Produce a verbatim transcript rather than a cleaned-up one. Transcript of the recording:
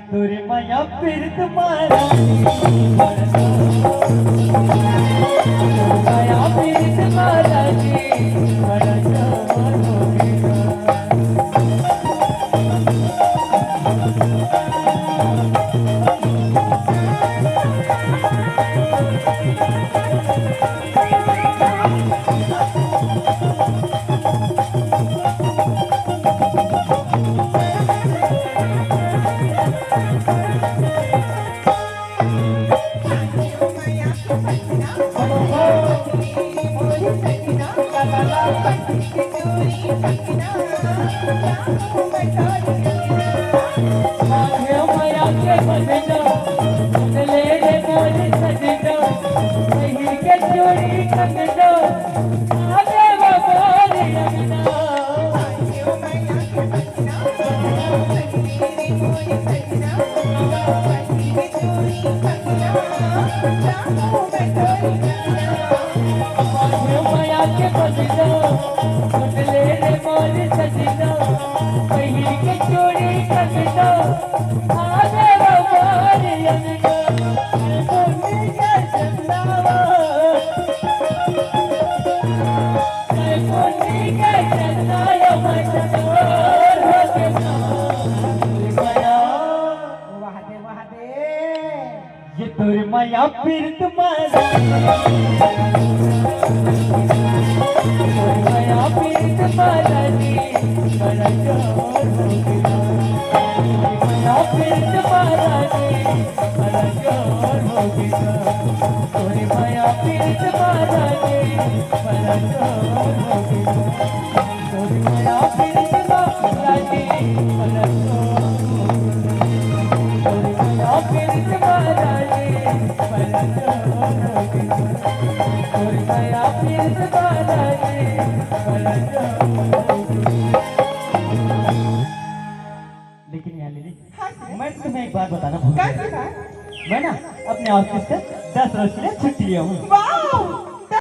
तोरे मया पीरत मारा, मया पीरत मारा जी, बड़ा जोर हो गया। वाह दे, वाह दे। ये तोर मया पीरत मारा, तोर मया पीरत मारा जी, बड़ा जोर हो गया। तोर मया पीरत मारा जी, बड़ा जोर हो गया। तोर मया पीरत मारा जी, बड़ा जोर हो गया। लेकिन यार लीली, हाँ सर। मैं तुम्हें एक बात बताना भूल गया। कौन सी बात? मैं ना अपने ऑफिस से दस रोज के लिए छुट्टी लिया हूँ। वाह!